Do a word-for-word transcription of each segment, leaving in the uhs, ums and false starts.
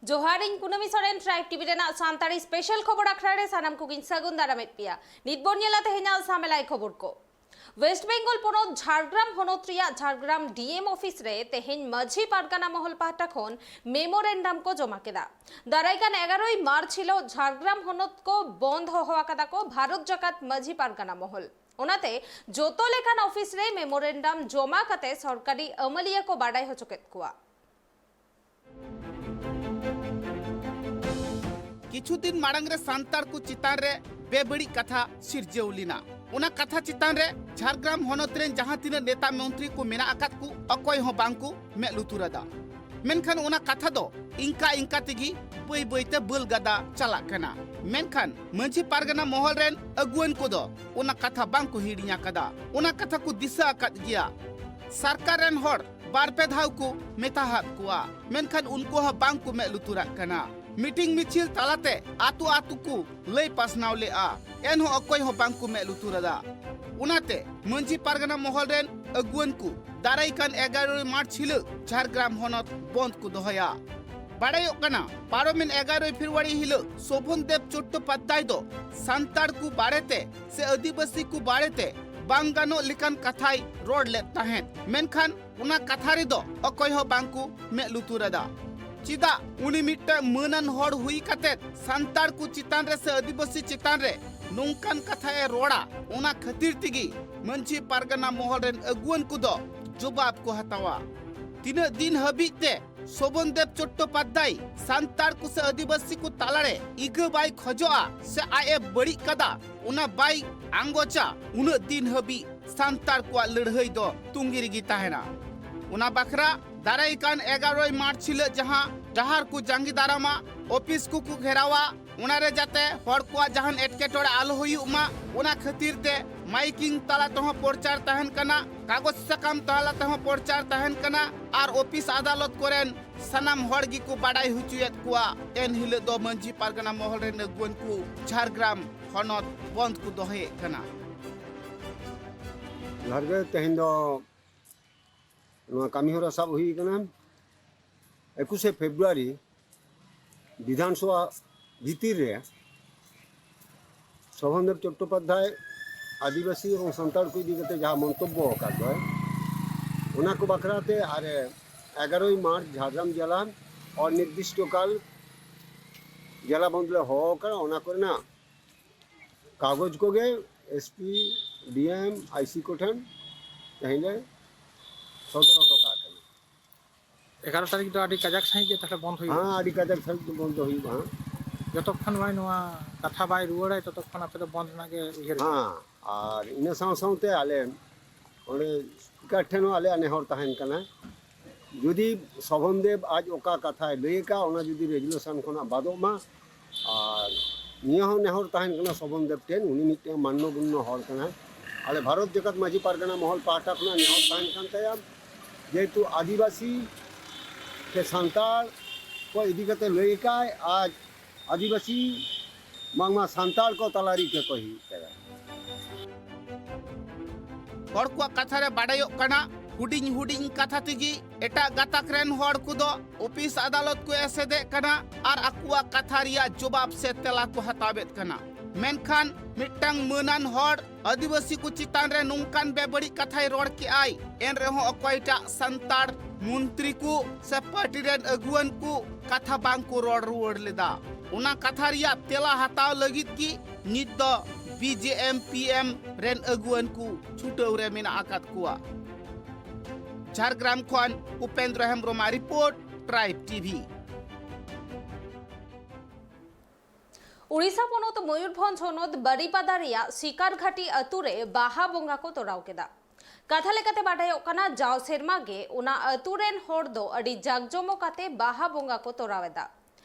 ᱡᱚᱦᱟᱨ, ᱤᱧ ᱠᱩᱱᱟᱹᱢᱤ ᱥᱚᱨᱮᱱ, ᱴᱨᱟᱭᱤᱵᱽ ᱴᱤᱵᱷᱤ ᱨᱮᱱᱟᱜ ᱥᱟᱱᱛᱟᱲᱤ ᱥᱯᱮᱥᱟᱞ ᱠᱷᱚᱵᱚᱨ ᱟᱠᱷᱲᱟ ᱨᱮ ᱥᱟᱱᱟᱢ ᱠᱚᱜᱮᱧ ᱥᱟᱹᱜᱩᱱ ᱫᱟᱨᱟᱢᱮᱫ ᱯᱮᱭᱟ᱾ ᱱᱤᱛ ᱵᱚᱱ ᱧᱮᱞᱟ ᱛᱮᱦᱮᱧᱟᱜ ᱥᱟᱢᱮᱞᱟᱭ ᱠᱷᱚᱵᱚᱨ ᱠᱚ᱾ ᱣᱮᱥᱴ ᱵᱮᱝᱜᱚᱞ ᱯᱚᱱᱚᱛ ᱡᱷᱟᱲᱜᱨᱟᱢ ᱦᱚᱱᱚᱛ ᱨᱮᱭᱟᱜ ᱡᱷᱟᱲᱜᱨᱟᱢ ᱰᱤ ᱮᱢ ᱚᱯᱷᱤᱥ ᱨᱮ ᱛᱮᱦᱮᱧ ᱢᱟᱹᱡᱷᱤ ᱯᱟᱨᱜᱟᱱᱟ ᱢᱚᱦᱚᱞ ᱯᱟᱦᱴᱟ ᱠᱷᱚᱱ ᱢᱮᱢᱳᱨᱮᱱᱰᱟᱢ ᱠᱚ ᱡᱚᱢᱟ ᱠᱮᱫᱟ᱾ ᱫᱟᱨᱟᱭ ᱠᱟᱱ ᱮᱜᱟᱨᱳᱭ ᱢᱟᱨᱪ ᱦᱤᱞᱳᱜ ᱡᱷᱟᱲᱜᱨᱟᱢ ᱦᱚᱱᱚᱛ ᱠᱚ ᱵᱚᱱᱫ ᱦᱚᱦᱚ ᱟᱠᱟᱫᱟ ᱠᱚ ᱵᱷᱟᱨᱚᱛ ᱡᱟᱠᱟᱛ ᱢᱟᱹᱡᱷᱤ ᱯᱟᱨᱜᱟᱱᱟ ᱢᱚᱦᱚᱞ᱾ ᱚᱱᱟᱛᱮ ᱡᱚᱛᱚ ᱞᱮᱠᱟᱱ ᱚᱯᱷᱤᱥ ᱨᱮ ᱢᱮᱢᱳᱨᱮᱱᱰᱟᱢ ᱡᱚᱢᱟ ᱠᱟᱛᱮ ᱥᱚᱨᱠᱟᱨᱤ ᱟᱹᱢᱟᱹᱞᱤᱭᱟᱹ ᱠᱚ ᱵᱟᱰᱟᱭ ᱦᱚᱪᱚ ᱠᱮᱫ ᱠᱚᱣᱟ᱾ ᱠᱤᱪᱷᱩ ᱫᱤᱱ ᱢᱟᱲᱟᱝ ᱨᱮ ᱥᱟᱱᱛᱟᱲ ᱠᱚ ᱪᱮᱛᱟᱱ ᱨᱮ ᱵᱮᱵᱟᱹᱲᱤᱡ ᱠᱟᱛᱷᱟ ᱥᱤᱨᱡᱟᱹᱣ ᱞᱮᱱᱟ᱾ ᱚᱱᱟ ᱠᱟᱛᱷᱟ ᱪᱮᱛᱟᱱ ᱨᱮ ᱡᱷᱟᱲᱜᱨᱟᱢ ᱦᱚᱱᱚᱛ ᱨᱮᱱ ᱡᱟᱦᱟᱸ ᱛᱤᱱᱟᱹᱜ ᱱᱮᱛᱟ ᱢᱚᱱᱛᱨᱤ ᱠᱚ ᱢᱮᱱᱟᱜ ᱟᱠᱟᱫ ᱠᱚ, ᱚᱠᱚᱭ ᱦᱚᱸ ᱵᱟᱝ ᱠᱚ ᱢᱮᱫ ᱞᱩᱛᱩᱨ ᱟᱫᱟ᱾ ᱢᱮᱱᱠᱷᱟᱱ ᱚᱱᱟ ᱠᱟᱛᱷᱟ ᱫᱚ ᱤᱱᱠᱟ ᱤᱱᱠᱟ ᱛᱮᱜᱮ ᱵᱟᱹᱭ ᱵᱟᱹᱭ ᱛᱮ ᱵᱟᱹᱞ ᱜᱟᱫᱟ ᱪᱟᱞᱟᱜ ᱠᱟᱱᱟ᱾ ᱢᱮᱱᱠᱷᱟᱱ ᱢᱟᱹᱡᱷᱤ ᱯᱟᱨᱜᱟᱱᱟ ᱢᱚᱦᱚᱞ ᱨᱮᱱ ᱟᱹᱜᱩᱣᱟᱹᱱ ᱠᱚᱫᱚ ᱚᱱᱟ ᱠᱟᱛᱷᱟ ᱵᱟᱝ ᱠᱚ ᱦᱤᱲᱤᱧ ᱟᱠᱟᱫᱟ, ᱚᱱᱟ ᱠᱟᱛᱷᱟ ᱠᱚ ᱫᱤᱥᱟᱹ ᱟᱠᱟᱫ ᱜᱮᱭᱟ᱾ ᱥᱚᱨᱠᱟᱨ ᱨᱮᱱ ᱦᱚᱲ ᱵᱟᱨ ᱯᱮ ᱫᱷᱟᱣ ᱠᱚ ᱢᱮᱛᱟ ᱦᱟᱫ ᱠᱚᱣᱟ, ᱢᱮᱱᱠᱷᱟᱱ ᱩᱱᱠᱩ ᱦᱚᱸ ᱵᱟᱝ ᱠᱚ ᱢᱮᱫ ᱞᱩᱛᱩᱨᱟᱜ ᱠᱟᱱᱟ᱾ ᱢᱤᱴᱤᱝ ᱢᱤᱪᱷᱤᱞ ᱛᱟᱞᱟᱛᱮ ᱟᱛᱳ ᱟᱛᱳ ᱠᱚ ᱞᱟᱹᱭ ᱯᱟᱥᱱᱟᱣ ᱞᱮᱫᱼᱟ, ᱮᱱᱦᱚᱸ ᱚᱠᱚᱭ ᱦᱚᱸ ᱵᱟᱝ ᱠᱚ ᱢᱮᱫ ᱞᱩᱛᱩᱨ ᱟᱫᱟ᱾ ᱚᱱᱟᱛᱮ ᱢᱟᱹᱡᱷᱤ ᱯᱟᱨᱜᱟᱱᱟ ᱢᱚᱦᱚᱞ ᱨᱮᱱ ᱟᱹᱜᱩᱣᱟᱹᱱ ᱠᱚ ᱫᱟᱨᱟᱭ ᱠᱟᱱ ᱮᱜᱟᱨᱳᱭ ᱢᱟᱨᱪ ᱦᱤᱞᱳᱜ ᱡᱷᱟᱲᱜᱨᱟᱢ ᱦᱚᱱᱚᱛ ᱵᱚᱱᱫ ᱠᱚ ᱫᱚᱦᱚᱭᱟ᱾ ᱵᱟᱲᱟᱭᱚᱜ ᱠᱟᱱᱟ, ᱯᱟᱨᱚᱢᱮᱱ ᱮᱜᱟᱨᱳᱭ ᱯᱷᱮᱵᱽᱨᱩᱣᱟᱨᱤ ᱦᱤᱞᱳᱜ ᱥᱳᱵᱷᱚᱱ ᱫᱮᱵ ᱪᱚᱴᱴᱳᱯᱟᱫᱽᱫᱷᱟᱭ ᱫᱚ ᱥᱟᱱᱛᱟᱲ ᱠᱚ ᱵᱟᱨᱮᱛᱮ ᱥᱮ ᱟᱹᱫᱤᱵᱟᱹᱥᱤ ᱠᱚ ᱵᱟᱨᱮᱛᱮ ᱵᱟᱝ ᱜᱟᱱᱚᱜ ᱞᱮᱠᱟᱱ ᱠᱟᱛᱷᱟᱭ ᱨᱚᱲ ᱞᱮᱫ ᱛᱟᱦᱮᱸᱫ, ᱢᱮᱱᱠᱷᱟᱱ ᱚᱱᱟ ᱠᱟᱛᱷᱟ ᱨᱮᱫᱚ ᱚᱠᱚᱭ ᱦᱚᱸ ᱵᱟᱝ ᱠᱚ ᱢᱮᱫ ᱞᱩᱛᱩᱨ ᱟᱫᱟ᱾ ᱪᱮᱫᱟᱜ ᱩᱱᱤ ᱢᱤᱫᱴᱟᱝ ᱢᱟᱹᱱᱟᱱ ᱦᱚᱲ ᱦᱩᱭ ᱠᱟᱛᱮᱫ ᱥᱟᱱᱛᱟᱲ ᱠᱚ ᱪᱮᱛᱟᱱ ᱨᱮ ᱥᱮ ᱟᱹᱫᱤᱵᱟᱹᱥᱤ ᱪᱮᱛᱟᱱ ᱨᱮ ᱱᱚᱝᱠᱟᱱ ᱠᱟᱛᱷᱟᱭ ᱨᱚᱲᱟ? ᱚᱱᱟ ᱠᱷᱟᱹᱛᱤᱨ ᱛᱮᱜᱮ ᱢᱟᱹᱡᱷᱤ ᱯᱟᱨᱜᱟᱱᱟ ᱢᱚᱦᱚᱞ ᱨᱮᱱ ᱟᱹᱜᱩᱣᱟᱹᱱ ᱠᱚᱫᱚ ᱡᱚᱵᱟᱵ ᱠᱚ ᱦᱟᱛᱟᱣᱟ᱾ ᱛᱤᱱᱟᱹᱜ ᱫᱤᱱ ᱦᱟᱹᱵᱤᱡ ᱛᱮ ᱥᱳᱵᱚᱱ ᱫᱮᱵ ᱪᱚᱴᱴᱳᱯᱟᱫᱽᱫᱷᱟᱭ ᱥᱟᱱᱛᱟᱲ ᱠᱚ ᱥᱮ ᱟᱹᱫᱤᱵᱟᱹᱥᱤ ᱠᱚ ᱛᱟᱞᱟᱨᱮ ᱤᱠᱟᱹ ᱵᱟᱭ ᱠᱷᱚᱡᱚᱜᱼᱟ ᱥᱮ ᱟᱡ ᱮ ᱵᱟᱹᱲᱤᱡ ᱠᱟᱫᱟ, ᱚᱱᱟ ᱵᱟᱭ ᱟᱸᱜᱚᱪᱟ, ᱩᱱᱟᱹᱜ ᱫᱤᱱ ᱦᱟᱹᱵᱤᱡ ᱥᱟᱱᱛᱟᱲ ᱠᱚᱣᱟᱜ ᱞᱟᱹᱲᱦᱟᱹᱭ ᱫᱚ ᱛᱩᱸᱜᱤ ᱨᱮᱜᱮ ᱛᱟᱦᱮᱱᱟ᱾ ᱚᱱᱟ ᱵᱟᱠᱷᱨᱟ ᱫᱟᱨᱟᱭ ᱠᱟᱱ ᱮᱜᱟᱨᱳᱭ ᱢᱟᱨᱪ ᱦᱤᱞᱳᱜ ᱡᱟᱦᱟᱸ ᱰᱟᱦᱟᱨ ᱠᱚ ᱡᱟᱸᱜᱮ ᱫᱟᱨᱟᱢᱟ, ᱚᱯᱷᱤᱥ ᱠᱚᱠᱚ ᱜᱷᱮᱨᱟᱣᱟ, ᱚᱱᱟᱨᱮ ᱡᱟᱛᱮ ᱦᱚᱲ ᱠᱚᱣᱟᱜ ᱡᱟᱦᱟᱱ ᱮᱴᱠᱮᱴᱚᱬᱮ ᱟᱞᱚ ᱦᱩᱭᱩᱜ ᱢᱟ, ᱚᱱᱟ ᱠᱷᱟᱹᱛᱤᱨ ᱛᱮ ᱢᱟᱭᱠᱤᱝ ᱛᱟᱞᱟ ᱛᱮᱦᱚᱸ ᱯᱨᱚᱪᱟᱨ ᱛᱟᱦᱮᱱ ᱠᱟᱱᱟ, ᱠᱟᱜᱚᱡᱽ ᱥᱟᱠᱟᱢ ᱛᱟᱞᱟ ᱛᱮᱦᱚᱸ ᱯᱨᱚᱪᱟᱨ ᱛᱟᱦᱮᱱ ᱠᱟᱱᱟ ᱟᱨ ᱚᱯᱷᱤᱥ ᱟᱫᱟᱞᱚᱛ ᱠᱚᱨᱮᱱ ᱥᱟᱱᱟᱢ ᱦᱚᱲ ᱜᱮᱠᱚ ᱵᱟᱰᱟᱭ ᱦᱚᱪᱚᱭᱮᱫ ᱠᱚᱣᱟ᱾ ᱮᱱ ᱦᱤᱞᱳᱜ ᱫᱚ ᱢᱟᱹᱡᱷᱤ ᱯᱟᱨᱜᱟᱱᱟ ᱢᱚᱦᱚᱞ ᱨᱮᱱ ᱟᱹᱜᱩᱣᱟᱹᱱ ᱠᱚ ᱡᱷᱟᱲᱜᱨᱟᱢ ᱦᱚᱱᱚᱛ ᱵᱚᱱᱫ ᱠᱚ ᱫᱚᱦᱚᱭᱮᱫ ᱠᱟᱱᱟ᱾ ᱡᱚᱦᱟᱨ ᱜᱮ, ᱛᱮᱦᱮᱧ ᱫᱚ ᱱᱚᱣᱟ ᱠᱟᱹᱢᱤ ᱦᱚᱨᱟ ᱥᱟᱵ ᱦᱩᱭ ᱠᱟᱱᱟ᱾ ᱮᱠᱩᱥᱮ ᱯᱷᱮᱵᱽᱨᱩᱣᱟᱨᱤ ᱵᱤᱫᱷᱟᱱ ᱥᱚᱵᱷᱟ ᱵᱷᱤᱛᱤᱨ ᱨᱮ ᱥᱳᱵᱷᱚᱱᱫᱮᱵ ᱪᱚᱴᱴᱳᱯᱟᱫᱽᱫᱷᱟᱭ ᱟᱹᱫᱤᱵᱟᱹᱥᱤ ᱮᱵᱚᱝ ᱥᱟᱱᱛᱟᱲ ᱠᱚ ᱤᱫᱤ ᱠᱟᱛᱮ ᱡᱟᱦᱟᱸ ᱢᱚᱱᱛᱚᱵᱵᱚ ᱟᱠᱟᱫ ᱫᱚᱭ, ᱚᱱᱟ ᱠᱚ ᱵᱟᱠᱷᱨᱟ ᱛᱮ ᱟᱨ ᱮᱜᱟᱨᱳᱭ ᱢᱟᱨᱪ ᱡᱷᱟᱲᱜᱨᱟᱢ ᱡᱮᱞᱟ ᱚᱱᱤᱨᱫᱤᱥᱴᱚ ᱠᱟᱞ ᱡᱮᱞᱟ ᱵᱚᱱᱫᱷ ᱞᱮ ᱦᱚᱦᱚ ᱟᱠᱟᱫᱟ᱾ ᱚᱱᱟ ᱠᱚᱨᱮᱱᱟᱜ ᱠᱟᱜᱚᱡᱽ ᱠᱚᱜᱮ ᱮᱥᱯᱤ, ᱰᱤᱮᱢ, ᱟᱭᱥᱤ ᱠᱚᱴᱷᱮᱱ ᱛᱮᱦᱮᱧ ᱞᱮ ᱥᱚᱫᱚᱨ ᱦᱚᱴᱚ ᱠᱟᱜ ᱠᱟᱱᱟ᱾ ᱮᱜᱟᱨᱚ ᱛᱟᱹᱨᱤᱠᱷ ᱫᱚ ᱟᱹᱰᱤ ᱠᱟᱡᱟᱠ ᱥᱟᱺᱦᱤᱡ ᱜᱮ ᱛᱟᱦᱞᱮ ᱵᱚᱱᱫ ᱦᱩᱭᱩᱜᱼᱟ? ᱦᱮᱸ, ᱟᱹᱰᱤ ᱠᱟᱡᱟᱠ ᱥᱟᱺᱦᱤᱡ ᱜᱮ ᱵᱚᱱᱫ ᱦᱩᱭᱩᱜᱼᱟ᱾ ᱦᱮᱸ᱾ ᱡᱚᱛᱚᱠᱷᱚᱱ ᱵᱟᱭ ᱱᱚᱣᱟ ᱠᱟᱛᱷᱟ ᱵᱟᱭ ᱨᱩᱣᱟᱹᱲᱟᱭ, ᱛᱚᱛᱚᱠᱷᱚᱱ ᱟᱯᱮ ᱫᱚ ᱵᱚᱱᱫ ᱨᱮᱱᱟᱜ ᱜᱮ ᱩᱭᱦᱟᱹᱨ ᱢᱮᱱᱟᱜᱼᱟ? ᱦᱮᱸ, ᱟᱨ ᱤᱱᱟᱹ ᱥᱟᱶ ᱥᱟᱶᱛᱮ ᱟᱞᱮ ᱚᱸᱰᱮ ᱥᱯᱤᱠᱟᱨ ᱴᱷᱮᱱ ᱦᱚᱸ ᱟᱞᱮᱭᱟᱜ ᱱᱮᱦᱚᱨ ᱛᱟᱦᱮᱱ ᱠᱟᱱᱟ, ᱡᱩᱫᱤ ᱥᱳᱵᱷᱚᱱ ᱫᱮᱵ ᱟᱡ ᱚᱠᱟ ᱠᱟᱛᱷᱟᱭ ᱞᱟᱹᱭ ᱟᱠᱟᱫ, ᱚᱱᱟ ᱡᱩᱫᱤ ᱨᱮᱡᱩᱞᱮᱥᱚᱱ ᱠᱷᱚᱱᱟᱜ ᱵᱟᱫᱚᱜ ᱢᱟ᱾ ᱟᱨ ᱱᱤᱭᱟᱹ ᱦᱚᱸ ᱱᱮᱦᱚᱨ ᱛᱟᱦᱮᱱ ᱠᱟᱱᱟ ᱥᱳᱵᱷᱚᱱ ᱫᱮᱵ ᱴᱷᱮᱱ, ᱩᱱᱤ ᱢᱤᱫᱴᱮᱱ ᱢᱟᱱᱱᱚ ᱜᱩᱱᱱᱚ ᱦᱚᱲ ᱠᱟᱱᱟᱭ᱾ ᱟᱞᱮ ᱵᱷᱟᱨᱚᱛ ᱡᱟᱠᱟᱛ ᱢᱟᱹᱡᱷᱤ ᱯᱟᱨᱜᱟᱱᱟ ᱢᱚᱦᱚᱞ ᱯᱟᱦᱴᱟ ᱠᱷᱚᱱᱟᱜ ᱱᱮᱦᱚᱨ ᱛᱟᱦᱮᱱ ᱠᱟᱱ ᱛᱟᱭᱟ, ᱡᱮᱦᱮᱛᱩ ᱟᱹᱫᱤᱵᱟᱹᱥᱤ ᱥᱮ ᱥᱟᱱᱛᱟᱲ ᱠᱚ ᱤᱫᱤ ᱠᱟᱛᱮ ᱞᱟᱹᱭ ᱟᱠᱟᱫ, ᱟᱡ ᱟᱹᱫᱤᱵᱟᱹᱥᱤ ᱵᱟᱝᱢᱟ ᱥᱟᱱᱛᱟᱲ ᱠᱚ ᱛᱟᱞᱟ ᱨᱮ ᱤᱠᱟᱹ ᱠᱚ ᱦᱩᱭᱩᱜ ᱠᱟᱱᱟ᱾ ᱦᱚᱲ ᱠᱚᱣᱟᱜ ᱠᱟᱛᱷᱟ ᱨᱮ ᱵᱟᱰᱟᱭᱚᱜ ᱠᱟᱱᱟ, ᱦᱩᱰᱤᱧ ᱦᱩᱰᱤᱧ ᱠᱟᱛᱷᱟ ᱛᱮᱜᱮ ᱮᱴᱟᱜ ᱜᱟᱛᱟᱠ ᱨᱮᱱ ᱦᱚᱲ ᱠᱚᱫᱚ ᱚᱯᱷᱤᱥ ᱟᱫᱟᱞᱚᱛ ᱠᱚ ᱮᱥᱮᱫᱮᱫ ᱠᱟᱱᱟ ᱟᱨ ᱟᱠᱚᱣᱟᱜ ᱠᱟᱛᱷᱟ ᱨᱮᱭᱟᱜ ᱡᱚᱵᱟᱵ ᱥᱮ ᱛᱮᱞᱟ ᱠᱚ ᱦᱟᱛᱟᱣᱮᱫ ᱠᱟᱱᱟ᱾ ᱢᱮᱱᱠᱷᱟᱱ ᱢᱤᱫᱴᱟᱝ ᱢᱟᱹᱱᱟᱱ ᱦᱚᱲ ᱟᱹᱫᱤᱵᱟᱹᱥᱤ ᱠᱚ ᱪᱮᱛᱟᱱ ᱨᱮ ᱱᱚᱝᱠᱟᱱ ᱵᱮᱵᱟᱹᱲᱤᱡ ᱠᱟᱛᱷᱟᱭ ᱨᱚᱲ ᱠᱮᱜᱼᱟᱭ, ᱮᱱ ᱨᱮᱦᱚᱸ ᱚᱠᱚᱭᱴᱟᱜ ᱥᱟᱱᱛᱟᱲ ᱢᱚᱱᱛᱨᱤ ᱠᱚ ᱥᱮ ᱯᱟᱨᱴᱤ ᱨᱮᱱ ᱟᱹᱜᱩᱣᱟᱹᱱ ᱠᱚ ᱠᱟᱛᱷᱟ ᱵᱟᱝ ᱠᱚ ᱨᱚᱲ ᱨᱩᱣᱟᱹᱲ ᱞᱮᱫᱟ᱾ ᱚᱱᱟ ᱠᱟᱛᱷᱟ ᱨᱮᱭᱟᱜ ᱛᱮᱞᱟ ᱦᱟᱛᱟᱣ ᱞᱟᱹᱜᱤᱫ ᱜᱮ ᱱᱤᱛ ᱫᱚ B J M P M ᱨᱮᱱ ᱟᱹᱜᱩᱣᱟᱹᱱ ᱠᱚ ᱪᱷᱩᱴᱟᱹᱣ ᱨᱮ ᱢᱮᱱᱟᱜ ᱟᱠᱟᱫ ᱠᱚᱣᱟ᱾ ᱡᱷᱟᱲᱜᱨᱟᱢ ᱠᱷᱚᱱ ᱩᱯᱮᱱᱫᱨᱚ ᱦᱮᱢᱵᱨᱚᱢᱟᱜ ᱨᱤᱯᱳᱨᱴ, ᱴᱨᱟᱭᱤᱵᱽ ᱴᱤᱵᱷᱤ᱾ ᱩᱲᱤᱥᱥᱟ ᱯᱚᱱᱚᱛ ᱢᱚᱭᱩᱨᱵᱷᱚᱸᱡᱽ ᱦᱚᱱᱚᱛ ᱵᱟᱨᱤᱯᱟᱫᱟ ᱨᱮᱭᱟᱜ ᱥᱤᱠᱟᱨᱜᱷᱟᱴᱤ ᱟᱹᱛᱩ ᱨᱮ ᱵᱟᱦᱟ ᱵᱚᱸᱜᱟ ᱠᱚ ᱛᱚᱨᱟᱣ ᱠᱮᱫᱟ᱾ ᱠᱟᱛᱷᱟ ᱞᱮᱠᱟᱛᱮ ᱵᱟᱰᱟᱭᱚᱜ ᱠᱟᱱᱟ, ᱡᱟᱣ ᱥᱮᱨᱢᱟ ᱜᱮ ᱚᱱᱟ ᱟᱹᱛᱩ ᱨᱮᱱ ᱦᱚᱲ ᱫᱚ ᱟᱹᱰᱤ ᱡᱟᱠᱡᱚᱢᱚᱠ ᱟᱛᱮ ᱵᱟᱦᱟ ᱵᱚᱸᱜᱟ ᱠᱚ ᱛᱚᱨᱟᱣ ᱮᱫᱟ᱾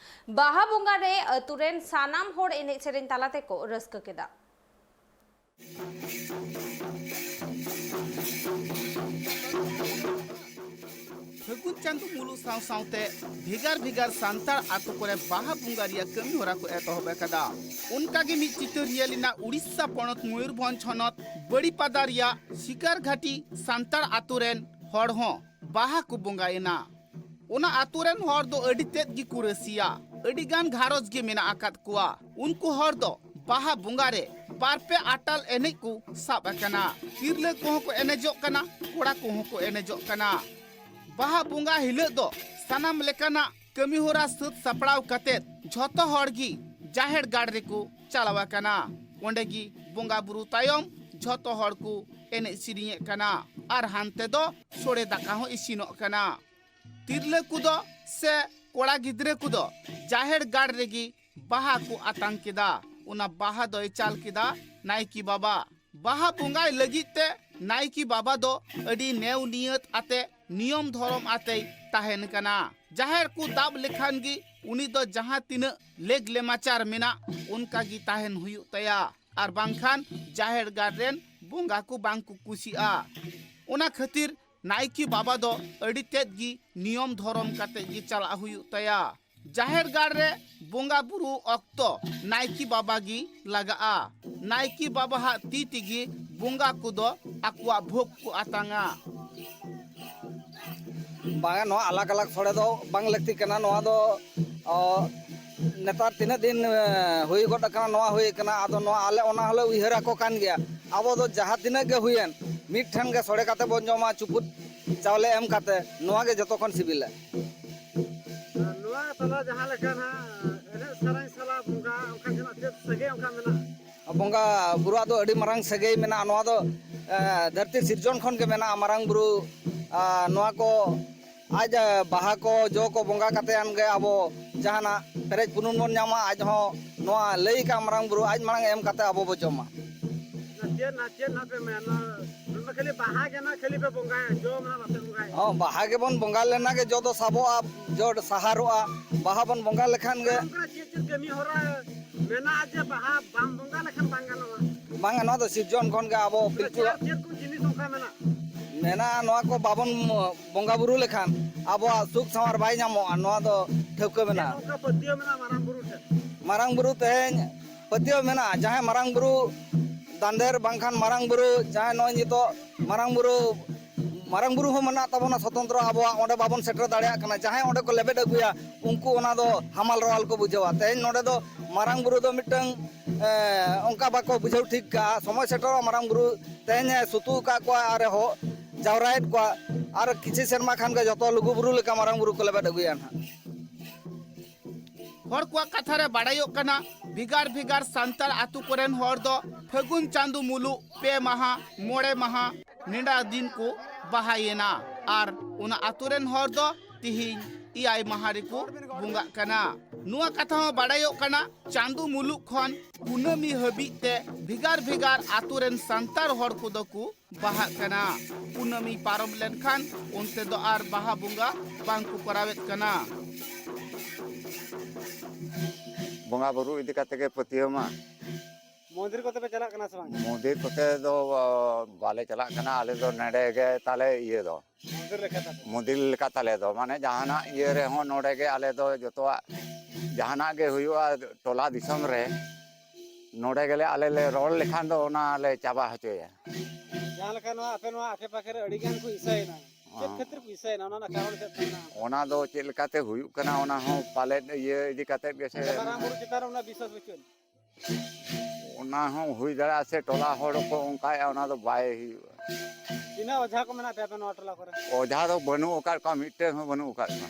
ᱵᱟᱦᱟ ᱵᱚᱸᱜᱟ ᱨᱮ ᱟᱹᱛᱩ ᱨᱮᱱ ᱥᱟᱱᱟᱢ ᱦᱚᱲ ᱮᱱᱮᱡ ᱥᱮᱨᱮᱧ ᱛᱟᱞᱟ ᱛᱮᱠᱚ ᱨᱟᱹᱥᱠᱟᱹ ᱠᱮᱫᱟ᱾ ᱯᱷᱟᱹᱜᱩᱱ ᱪᱟᱸᱫᱚ ᱢᱩᱞᱩᱜ ᱥᱟᱶ ᱥᱟᱶᱛᱮ ᱵᱷᱮᱜᱟᱨ ᱵᱷᱮᱜᱟᱨ ᱥᱟᱱᱛᱟᱲ ᱟᱛᱳ ᱠᱚᱨᱮ ᱵᱟᱦᱟ ᱵᱚᱸᱜᱟ ᱨᱮᱭᱟᱜ ᱠᱟᱹᱢᱤ ᱦᱚᱨᱟ ᱠᱚ ᱮᱛᱚᱦᱚᱵ ᱟᱠᱟᱫᱟ᱾ ᱚᱱᱠᱟ ᱜᱮ ᱢᱤᱫ ᱪᱤᱛᱟᱹᱨ ᱧᱮᱞ ᱮᱱᱟ ᱩᱲᱤᱥᱥᱟ ᱯᱚᱱᱚᱛ ᱢᱚᱭᱩᱨᱵᱷᱚᱸᱡᱽ ᱦᱚᱱᱚᱛ ᱵᱟᱲᱤᱯᱟᱫᱟ ᱨᱮᱭᱟᱜ ᱥᱤᱠᱟᱨ ᱜᱷᱟᱴᱤ ᱥᱟᱱᱛᱟᱲ ᱟᱛᱳ ᱨᱮᱱ ᱦᱚᱲ ᱦᱚᱸ ᱵᱟᱦᱟ ᱠᱚ ᱵᱚᱸᱜᱟᱭᱮᱱᱟ᱾ ᱚᱱᱟ ᱟᱛᱳ ᱨᱮᱱ ᱦᱚᱲ ᱫᱚ ᱟᱹᱰᱤ ᱛᱮᱫ ᱜᱮᱠᱚ ᱨᱟᱹᱥᱤᱭᱟ᱾ ᱟᱹᱰᱤ ᱜᱟᱱ ᱜᱷᱟᱨᱚᱸᱡᱽ ᱜᱮ ᱢᱮᱱᱟᱜ ᱟᱠᱟᱫ ᱠᱚᱣᱟ᱾ ᱩᱱᱠᱩ ᱦᱚᱲ ᱫᱚ ᱵᱟᱦᱟ ᱵᱚᱸᱜᱟ ᱨᱮ ᱵᱟᱨ ᱯᱮ ᱟᱴᱟᱞ ᱮᱱᱮᱡ ᱠᱚ ᱥᱟᱵ ᱟᱠᱟᱱᱟ᱾ ᱛᱤᱨᱞᱟᱹ ᱠᱚᱦᱚᱸ ᱠᱚ ᱮᱱᱮᱡᱚᱜ ᱠᱟᱱᱟ, ᱠᱚᱲᱟ ᱠᱚᱦᱚᱸ ᱠᱚ ᱮᱱᱮᱡᱚᱜ ᱠᱟᱱᱟ᱾ ᱵᱟᱦᱟ ᱵᱚᱸᱜᱟ ᱦᱤᱞᱳᱜ ᱫᱚ ᱥᱟᱱᱟᱢ ᱞᱮᱠᱟᱱᱟᱜ ᱠᱟᱹᱢᱤ ᱦᱚᱨᱟ ᱥᱟᱹᱛ ᱥᱟᱯᱲᱟᱣ ᱠᱟᱛᱮᱫ ᱡᱷᱚᱛᱚ ᱦᱚᱲ ᱜᱮ ᱡᱟᱦᱮᱨ ᱜᱟᱲ ᱨᱮᱠᱚ ᱪᱟᱞᱟᱣ ᱟᱠᱟᱱᱟ᱾ ᱚᱸᱰᱮ ᱜᱮ ᱵᱚᱸᱜᱟ ᱵᱩᱨᱩ ᱛᱟᱭᱚᱢ ᱡᱷᱚᱛᱚ ᱦᱚᱲ ᱠᱚ ᱮᱱᱮᱡ ᱥᱮᱨᱮᱧᱮᱫ ᱠᱟᱱᱟ ᱟᱨ ᱦᱟᱱᱛᱮ ᱫᱚ ᱥᱚᱲᱮ ᱫᱟᱠᱟ ᱦᱚᱸ ᱤᱥᱤᱱᱚᱜ ᱠᱟᱱᱟ᱾ ᱛᱤᱨᱞᱟᱹ ᱠᱚᱫᱚ ᱥᱮ ᱠᱚᱲᱟ ᱜᱤᱫᱽᱨᱟᱹ ᱠᱚᱫᱚ ᱡᱟᱦᱮᱨ ᱜᱟᱲ ᱨᱮᱜᱮ ᱵᱟᱦᱟ ᱠᱚ ᱟᱛᱟᱝ ᱠᱮᱫᱟ᱾ ᱚᱱᱟ ᱵᱟᱦᱟ ᱫᱚᱭ ᱪᱟᱞ ᱠᱮᱫᱟ ᱱᱟᱭᱠᱮ ᱵᱟᱵᱟ᱾ ᱵᱟᱦᱟ ᱵᱚᱸᱜᱟᱭ ᱞᱟᱹᱜᱤᱫ ᱛᱮ ᱱᱟᱭᱠᱮ ᱵᱟᱵᱟ ᱫᱚ ᱟᱹᱰᱤ ᱱᱮᱣ ᱱᱤᱭᱟᱹᱛ ᱟᱛᱮ, ᱱᱤᱭᱚᱢ ᱫᱷᱚᱨᱚᱢ ᱟᱛᱮᱭ ᱛᱟᱦᱮᱱ ᱠᱟᱱᱟ᱾ ᱡᱟᱦᱮᱨ ᱠᱚ ᱫᱟᱵ ᱞᱮᱠᱷᱟᱱ ᱜᱮ ᱩᱱᱤ ᱫᱚ ᱡᱟᱦᱟᱸ ᱛᱤᱱᱟᱹᱜ ᱞᱮᱜ ᱞᱮᱢᱟᱪᱟᱨ ᱢᱮᱱᱟᱜ, ᱚᱱᱠᱟ ᱜᱮ ᱛᱟᱦᱮᱱ ᱦᱩᱭᱩᱜ ᱛᱟᱭᱟ, ᱟᱨ ᱵᱟᱝᱠᱷᱟᱱ ᱡᱟᱦᱮᱨ ᱜᱟᱲ ᱨᱮᱱ ᱵᱚᱸᱜᱟ ᱠᱚ ᱵᱟᱝ ᱠᱚ ᱠᱩᱥᱤᱜᱼᱟ᱾ ᱚᱱᱟ ᱠᱷᱟᱹᱛᱤᱨ ᱱᱟᱭᱠᱮ ᱵᱟᱵᱟ ᱫᱚ ᱟᱹᱰᱤ ᱛᱮᱫ ᱜᱮ ᱱᱤᱭᱚᱢ ᱫᱷᱚᱨᱚᱢ ᱠᱟᱛᱮ ᱜᱮ ᱪᱟᱞᱟᱜ ᱦᱩᱭᱩᱜ ᱛᱟᱭᱟ᱾ ᱡᱟᱦᱮᱨ ᱜᱟᱲ ᱨᱮ ᱵᱚᱸᱜᱟ ᱵᱩᱨᱩ ᱚᱠᱛᱚ ᱱᱟᱭᱠᱮ ᱵᱟᱵᱟ ᱜᱮ ᱞᱟᱜᱟᱜᱼᱟ᱾ ᱱᱟᱭᱠᱮ ᱵᱟᱵᱟᱣᱟᱜ ᱛᱤ ᱛᱮᱜᱮ ᱵᱚᱸᱜᱟ ᱠᱚᱫᱚ ᱟᱠᱚᱣᱟᱜ ᱵᱷᱳᱜᱽ ᱠᱚ ᱟᱛᱟᱝᱟ᱾ ᱵᱟᱝᱟ, ᱱᱚᱣᱟ ᱟᱞᱟᱜᱽ ᱟᱞᱟᱜᱽ ᱥᱚᱲᱮ ᱫᱚ ᱵᱟᱝ ᱞᱟᱹᱠᱛᱤ ᱠᱟᱱᱟ᱾ ᱱᱚᱣᱟ ᱫᱚ, ᱚ, ᱱᱮᱛᱟᱨ ᱛᱤᱱᱟᱹᱜ ᱫᱤᱱ, ᱮ, ᱦᱩᱭ ᱜᱚᱫ ᱟᱠᱟᱱᱟ, ᱱᱚᱣᱟ ᱦᱩᱭ ᱟᱠᱟᱱᱟ᱾ ᱟᱫᱚ ᱱᱚᱣᱟ ᱟᱞᱮ ᱚᱱᱟ ᱦᱚᱸᱞᱮ ᱩᱭᱦᱟᱹᱨ ᱟᱠᱚ ᱠᱟᱱ ᱜᱮᱭᱟ᱾ ᱟᱵᱚ ᱫᱚ ᱡᱟᱦᱟᱸ ᱛᱤᱱᱟᱹᱜ ᱜᱮ ᱦᱩᱭᱮᱱ, ᱢᱤᱫ ᱴᱷᱮᱱ ᱜᱮ ᱥᱚᱲᱮ ᱠᱟᱛᱮ ᱵᱚᱱ ᱡᱚᱢᱟ, ᱪᱩᱯᱩᱫ ᱪᱟᱣᱞᱮ ᱮᱢ ᱠᱟᱛᱮ, ᱱᱚᱣᱟ ᱜᱮ ᱡᱚᱛᱚ ᱠᱷᱚᱱ ᱥᱤᱵᱤᱞᱟ᱾ ᱟᱨ ᱱᱚᱣᱟ ᱛᱟᱞᱟ ᱡᱟᱦᱟᱸ ᱞᱮᱠᱟ ᱱᱟᱦᱟᱜ ᱮᱱᱮᱡ ᱥᱮᱨᱮᱧ ᱥᱟᱞᱟᱜ ᱵᱚᱸᱜᱟ ᱚᱱᱠᱟ ᱡᱟᱦᱟᱱᱟᱜ ᱪᱮᱫ ᱥᱟᱹᱜᱟᱹᱭ ᱚᱱᱠᱟ ᱢᱮᱱᱟᱜᱼᱟ? ᱵᱚᱸᱜᱟ ᱵᱩᱨᱩᱣᱟᱜ ᱫᱚ ᱟᱹᱰᱤ ᱢᱟᱨᱟᱝ ᱥᱟᱹᱜᱟᱹᱭ ᱢᱮᱱᱟᱜᱼᱟ᱾ ᱱᱚᱣᱟ ᱫᱚ, ᱮ, ᱫᱷᱟᱹᱨᱛᱤ ᱥᱤᱨᱡᱚᱱ ᱠᱷᱚᱱ ᱜᱮ ᱢᱮᱱᱟᱜᱼᱟ᱾ ᱢᱟᱨᱟᱝ ᱵᱩᱨᱩ, ᱟ, ᱱᱚᱣᱟ ᱠᱚ ᱟᱡ, ᱮ, ᱵᱟᱦᱟ ᱠᱚ, ᱡᱚ ᱠᱚ ᱵᱚᱸᱜᱟ ᱠᱟᱛᱮ ᱟᱱ ᱜᱮ ᱟᱵᱚ ᱡᱟᱦᱟᱱᱟᱜ ᱯᱮᱨᱮᱡ ᱯᱩᱱᱩᱱ ᱵᱚᱱ ᱧᱟᱢᱟ᱾ ᱟᱡ ᱦᱚᱸ ᱱᱚᱣᱟ ᱞᱟᱹᱭ ᱠᱟᱜ ᱢᱟᱨᱟᱝ ᱵᱩᱨᱩ ᱟᱡ ᱢᱟᱲᱟᱝ ᱮᱢ ᱠᱟᱛᱮ ᱟᱵᱚ ᱵᱚ ᱡᱚᱢᱟ᱾ ᱚᱱᱟ ᱪᱮᱫ ᱱᱟᱜ, ᱪᱮᱫ ᱱᱟᱜ ᱯᱮ ᱢᱮᱱᱟ? ᱚᱱᱟ ᱠᱷᱟᱹᱞᱤ ᱵᱟᱦᱟ ᱜᱮ ᱱᱟᱜ ᱠᱷᱟᱹᱞᱤ ᱯᱮ ᱵᱚᱸᱜᱟᱭᱟ, ᱡᱚ ᱢᱟ ᱵᱟᱯᱮ ᱵᱚᱸᱜᱟᱭᱟ? ᱦᱚᱸ, ᱵᱟᱦᱟ ᱜᱮᱵᱚᱱ ᱵᱚᱸᱜᱟ ᱞᱮᱱᱟ ᱜᱮ ᱡᱚ ᱫᱚ ᱥᱟᱵᱚᱜᱼᱟ, ᱡᱚ ᱥᱟᱦᱟᱨᱚᱜᱼᱟ᱾ ᱵᱟᱦᱟ ᱵᱚᱱ ᱵᱚᱸᱜᱟ ᱞᱮᱠᱷᱟᱱ ᱜᱮ᱾ ᱚᱱᱠᱟᱱᱟᱜ ᱪᱮᱫ ᱪᱮᱫ ᱠᱟᱹᱢᱤ ᱦᱚᱨᱟ ᱢᱮᱱᱟᱜᱼᱟ ᱡᱮ ᱵᱟᱦᱟ ᱵᱟᱢ ᱵᱚᱸᱜᱟ ᱞᱮᱠᱷᱟᱱ ᱵᱟᱝ ᱜᱟᱱᱚᱜᱼᱟ? ᱵᱟᱝᱟ, ᱱᱚᱣᱟ ᱫᱚ ᱥᱤᱨᱡᱚᱱ ᱠᱷᱚᱱ ᱜᱮ ᱟᱵᱚ ᱚᱱᱟ ᱯᱤᱞᱪᱩ ᱪᱮᱫ, ᱪᱮᱫ ᱠᱚ ᱡᱤᱱᱤᱥ ᱚᱱᱠᱟ ᱢᱮᱱᱟᱜᱼᱟ? ᱢᱮᱱᱟᱜᱼᱟ, ᱱᱚᱣᱟ ᱠᱚ ᱵᱟᱵᱚᱱ ᱵᱚᱸᱜᱟ ᱵᱩᱨᱩ ᱞᱮᱠᱷᱟᱱ ᱟᱵᱚᱣᱟᱜ ᱥᱩᱠ ᱥᱟᱶᱟᱨ ᱵᱟᱭ ᱧᱟᱢᱚᱜᱼᱟ, ᱱᱚᱣᱟ ᱫᱚ ᱴᱷᱟᱹᱣᱠᱟᱹ ᱪᱮᱫ ᱢᱮᱱᱟᱜᱼᱟ᱾ ᱚᱱᱠᱟ ᱯᱟᱹᱛᱭᱟᱹᱣ ᱢᱮᱱᱟᱜᱼᱟ ᱢᱟᱨᱟᱝ ᱵᱩᱨᱩ ᱴᱷᱮᱱ? ᱢᱟᱨᱟᱝ ᱵᱩᱨᱩ ᱛᱮᱦᱮᱧ ᱯᱟᱹᱛᱭᱟᱹᱣ ᱢᱮᱱᱟᱜᱼᱟ, ᱡᱟᱦᱟᱸᱭ ᱢᱟᱨᱟᱝ ᱵᱩᱨᱩ ᱫᱟᱸᱫᱮᱨ ᱵᱟᱝᱠᱷᱟᱱ ᱢᱟᱨᱟᱝ ᱵᱩᱨᱩ, ᱡᱟᱦᱟᱸᱭ ᱱᱚᱜᱼᱚᱭ ᱱᱤᱛᱚᱜ ᱢᱟᱨᱟᱝ ᱵᱩᱨᱩ ᱢᱟᱨᱟᱝ ᱵᱩᱨᱩ ᱦᱚᱸ ᱢᱮᱱᱟᱜ ᱛᱟᱵᱚᱱᱟ ᱥᱚᱛᱚᱱᱛᱨᱚ ᱟᱵᱚᱣᱟᱜ, ᱚᱸᱰᱮ ᱵᱟᱵᱚᱱ ᱥᱮᱴᱮᱨ ᱫᱟᱲᱮᱭᱟᱜ ᱠᱟᱱᱟ᱾ ᱡᱟᱦᱟᱸᱭ ᱚᱸᱰᱮ ᱠᱚ ᱞᱮᱵᱮᱫ ᱟᱹᱜᱩᱭᱟ, ᱩᱱᱠᱩ ᱚᱱᱟ ᱫᱚ ᱦᱟᱢᱟᱞ ᱨᱚᱣᱟᱞ ᱠᱚ ᱵᱩᱡᱷᱟᱹᱣᱟ᱾ ᱛᱮᱦᱮᱧ ᱱᱚᱰᱮ ᱫᱚ ᱢᱟᱨᱟᱝ ᱵᱩᱨᱩ ᱫᱚ ᱢᱤᱫᱴᱟᱝ, ᱮ, ᱚᱱᱠᱟ ᱵᱟᱠᱚ ᱵᱩᱡᱷᱟᱹᱣ ᱴᱷᱤᱠ ᱠᱟᱜᱼᱟ᱾ ᱥᱚᱢᱚᱭ ᱥᱮᱴᱮᱨᱚᱜᱼᱟ, ᱢᱟᱨᱟᱝ ᱵᱩᱨᱩ ᱛᱮᱦᱮᱧ ᱮ ᱥᱩᱛᱩᱜ ᱟᱠᱟᱫ ᱠᱚᱣᱟ ᱟᱨ ᱮ ᱦᱚ-, ᱡᱟᱣᱨᱟᱭᱮᱫ ᱠᱚᱣᱟ᱾ ᱟᱨ ᱠᱤᱪᱷᱩ ᱥᱮᱨᱢᱟ ᱠᱷᱟᱱ ᱜᱮ ᱡᱚᱛᱚ ᱞᱩᱜᱩ ᱵᱩᱨᱩ ᱞᱮᱠᱟ ᱢᱟᱨᱟᱝ ᱵᱩᱨᱩ ᱠᱚ ᱞᱮᱵᱮᱫ ᱟᱹᱜᱩᱭᱟ ᱱᱟᱦᱟᱜ᱾ ᱦᱚᱲ ᱠᱚᱣᱟᱜ ᱠᱟᱛᱷᱟ ᱨᱮ ᱵᱟᱲᱟᱭᱚᱜ ᱠᱟᱱᱟ, ᱵᱷᱮᱜᱟᱨ ᱵᱷᱮᱜᱟᱨ ᱥᱟᱱᱛᱟᱲ ᱟᱛᱳ ᱠᱚᱨᱮᱱ ᱦᱚᱲ ᱫᱚ ᱯᱷᱟᱹᱜᱩᱱ ᱪᱟᱸᱫᱳ ᱢᱩᱞᱩᱜ ᱯᱮ ᱢᱟᱦᱟ, ᱢᱚᱬᱮ ᱢᱟᱦᱟ ᱱᱮᱰᱟ ᱫᱤᱱ ᱠᱚ ᱵᱟᱦᱟᱭᱮᱱᱟ᱾ ᱟᱨ ᱚᱱᱟ ᱟᱛᱳ ᱨᱮᱱ ᱦᱚᱲ ᱫᱚ ᱛᱤᱦᱤᱧ ᱮᱭᱟᱭ ᱢᱟᱦᱟ ᱨᱮᱠᱚ ᱵᱚᱸᱜᱟᱜ ᱠᱟᱱᱟ᱾ ᱱᱚᱣᱟ ᱠᱟᱛᱷᱟ ᱦᱚᱸ ᱵᱟᱲᱟᱭᱚᱜ ᱠᱟᱱᱟ, ᱪᱟᱸᱫᱳ ᱢᱩᱞᱩᱜ ᱠᱷᱚᱱ ᱠᱩᱱᱟᱹᱢᱤ ᱦᱟᱹᱵᱤᱡ ᱛᱮ ᱵᱷᱮᱜᱟᱨ ᱵᱷᱮᱜᱟᱨ ᱟᱛᱳ ᱨᱮᱱ ᱥᱟᱱᱛᱟᱲ ᱦᱚᱲ ᱠᱚᱫᱚ ᱠᱚ ᱵᱟᱦᱟᱜ ᱠᱟᱱᱟ᱾ ᱠᱩᱱᱟᱹᱢᱤ ᱯᱟᱨᱚᱢ ᱞᱮᱱᱠᱷᱟᱱ ᱚᱱᱛᱮ ᱫᱚ ᱟᱨ ᱵᱟᱦᱟ ᱵᱚᱸᱜᱟ ᱵᱟᱝ ᱠᱚ ᱠᱚᱨᱟᱣᱮᱫ ᱠᱟᱱᱟ᱾ ᱵᱚᱸᱜᱟ ᱵᱩᱨᱩ ᱤᱫᱤ ᱠᱟᱛᱮ ᱜᱮ ᱯᱟᱹᱛᱭᱟᱹᱣ ᱢᱟ᱾ ᱢᱚᱱᱫᱤᱨ ᱠᱚᱛᱮ ᱯᱮ ᱪᱟᱞᱟᱜ ᱠᱟᱱᱟ ᱥᱮ ᱵᱟᱝ? ᱢᱚᱱᱫᱤᱨ ᱠᱚᱛᱮ ᱫᱚ ᱵᱟᱞᱮ ᱪᱟᱞᱟᱜ ᱠᱟᱱᱟ, ᱟᱞᱮ ᱫᱚ ᱱᱚᱰᱮ ᱜᱮ ᱛᱟᱞᱮ ᱤᱭᱟᱹ ᱫᱚ᱾ ᱢᱚᱱᱫᱤᱨ ᱞᱮᱠᱟ ᱛᱟᱯᱮ? ᱢᱚᱱᱫᱤᱨ ᱞᱮᱠᱟ ᱛᱟᱞᱮ ᱫᱚ, ᱢᱟᱱᱮ ᱡᱟᱦᱟᱱᱟᱜ ᱤᱭᱟᱹ ᱨᱮᱦᱚᱸ ᱱᱚᱰᱮ ᱜᱮ ᱟᱞᱮ ᱫᱚ ᱡᱚᱛᱚᱣᱟᱜ, ᱡᱟᱦᱟᱱᱟᱜ ᱜᱮ ᱦᱩᱭᱩᱜᱼᱟ ᱴᱚᱞᱟ ᱫᱤᱥᱚᱢ ᱨᱮ, ᱱᱚᱰᱮ ᱜᱮᱞᱮ ᱟᱞᱮ ᱞᱮ ᱨᱚᱲ ᱞᱮᱠᱷᱟᱱ ᱫᱚ ᱚᱱᱟ ᱞᱮ ᱪᱟᱵᱟ ᱦᱚᱪᱚᱭᱟ᱾ ᱡᱟᱦᱟᱸ ᱞᱮᱠᱟ ᱱᱚᱣᱟ ᱟᱯᱮ ᱱᱚᱣᱟ ᱟᱯᱮ ᱯᱟᱠᱷᱮ ᱨᱮ ᱟᱹᱰᱤ ᱜᱟᱱ ᱠᱚ ᱤᱥᱟᱹᱭᱮᱱᱟ, ᱪᱮᱫ ᱦᱚᱸ᱾ ᱠᱷᱟᱹᱛᱤᱨ ᱠᱚ ᱤᱥᱟᱹᱭᱮᱱᱟ? ᱚᱱᱟ ᱨᱮᱱᱟᱜ ᱠᱟᱨᱚᱱ ᱪᱮᱫ ᱠᱟᱱᱟ? ᱚᱱᱟ ᱫᱚ ᱪᱮᱫ ᱞᱮᱠᱟᱛᱮ ᱦᱩᱭᱩᱜ ᱠᱟᱱᱟ, ᱚᱱᱟ ᱦᱚᱸ ᱯᱟᱞᱮᱫ ᱤᱭᱟᱹ ᱤᱫᱤ ᱠᱟᱛᱮᱫ ᱜᱮᱥᱮ᱾ ᱢᱟᱨᱟᱝ ᱵᱩᱨᱩ ᱪᱮᱛᱟᱱ ᱨᱮ ᱩᱱᱟᱹᱜ ᱵᱤᱥᱣᱟᱥ ᱵᱟᱹᱪᱩᱜ ᱟᱹᱱᱤᱡ᱾ ᱚᱱᱟ ᱦᱚᱸ ᱦᱩᱭ ᱫᱟᱲᱮᱭᱟᱜᱼᱟ ᱥᱮ ᱴᱚᱞᱟ ᱦᱚᱲ ᱠᱚ ᱚᱱᱠᱟᱭᱟ, ᱚᱱᱟ ᱫᱚ ᱵᱟᱭ ᱦᱩᱭᱩᱜᱼᱟ᱾ ᱛᱤᱱᱟᱹᱜ ᱚᱡᱷᱟ ᱠᱚ ᱢᱮᱱᱟᱜ ᱯᱮᱭᱟ ᱟᱯᱮ ᱱᱚᱣᱟ ᱴᱚᱞᱟ ᱠᱚᱨᱮ? ᱚᱡᱷᱟ ᱫᱚ ᱵᱟᱹᱱᱩᱜ ᱟᱠᱟᱫ ᱠᱚᱣᱟ, ᱢᱤᱫᱴᱮᱱ ᱦᱚᱸ ᱵᱟᱹᱱᱩᱜ ᱟᱠᱟᱫ ᱠᱚᱣᱟ᱾